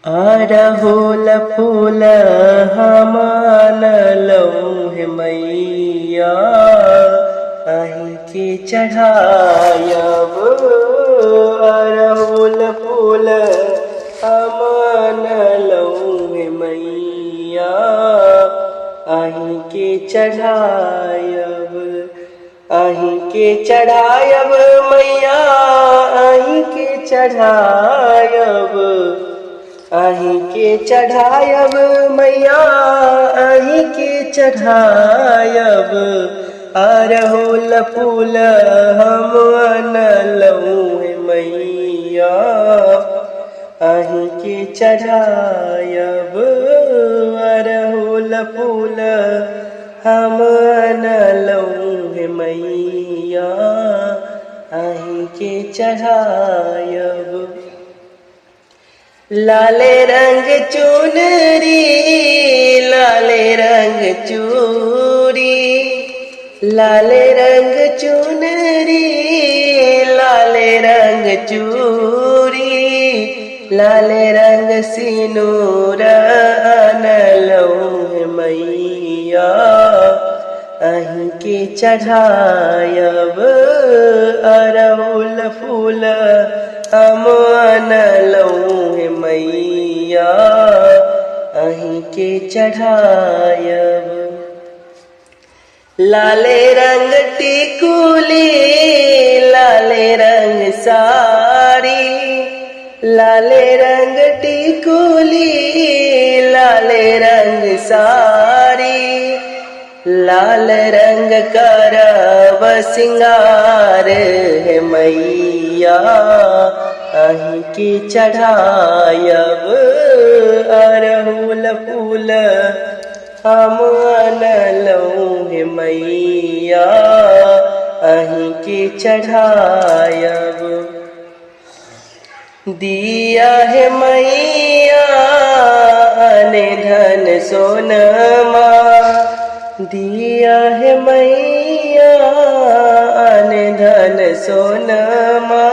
अरहुल फूल हम अनलहुँ हे मैया, अहीँके चढ़ायब। अरहुल फूल हम अनलहुँ हे मैया, अहीँके चढ़ायब। अहीँके चढ़ायब मैया, अहीँके चढ़ायब। अहीँके चढ़ायब मैया, अहीँके चढ़ायब। अरहुल फूल हम अनलहुँ हे मैया, अहीँके चढ़ायब। अरहुल फूल हम अनलहुँ हे मैया, अहीँके चढ़ायब। लाले रंग चुनरी, लाले रंग चूड़ी, लाले रंग चुनरी, लाले रंग चूड़ी, लाले रंग सिनूर अनलहुँ हे मैया, अहीँके चढ़ायब। अरहुल फूल हम अनलहुँ हे मैया, अहीँके चढ़ायब। लाले रंग टिकुली, लाले रंग साड़ी, लाले रंग टिकुली, लाले रंग साड़ी, लाल रंग करब सिंगार हे मैया, अहीँके चढ़ायब। अरहुल फूल हम अनलहुँ हे मैया, अहीँके चढ़ायब। दिया हे मैया अने धन सोनमा, दिया हे मैया अने धन सोनमा,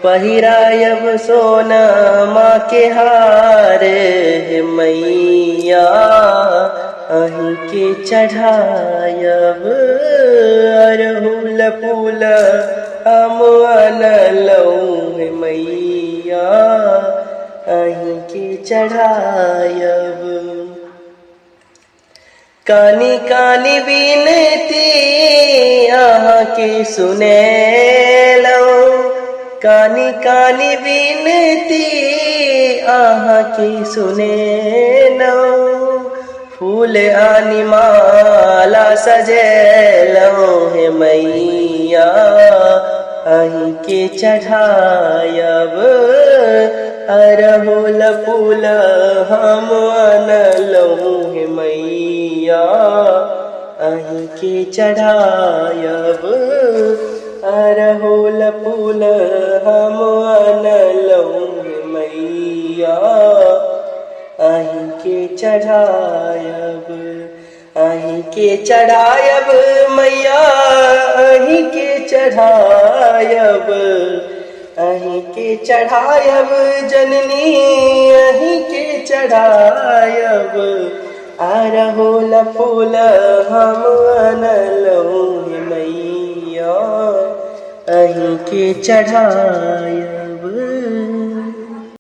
पहिरायब सोनमा के हार हे मैया, अहीँके चढ़ायब। अरहुल फूल हम अनलहुँ हे मैया, अहीँके चढ़ायब। कानी कानी विनती अहाँके सुनेलहुँ, कानी कानी विनती अहाँके सुनेलहुँ, फूल आनि माला सजेलहुँ हे मैया, अहीँके चढ़ायब। अरहुल फूल हम अनलहुँ हे मैया, अहीँके चढ़ायब। अरहुल फूल हम अनलहुँ हे मैया, अहीँके चढ़ायब। अहीँके चढ़ायब मैया, अहीँके चढ़ायब। अहीँके चढ़ायब जननी, अहीँके चढ़ायब। अरहुल फूल हम अनलहुँ हे मैया, अहीँके चढ़ायब।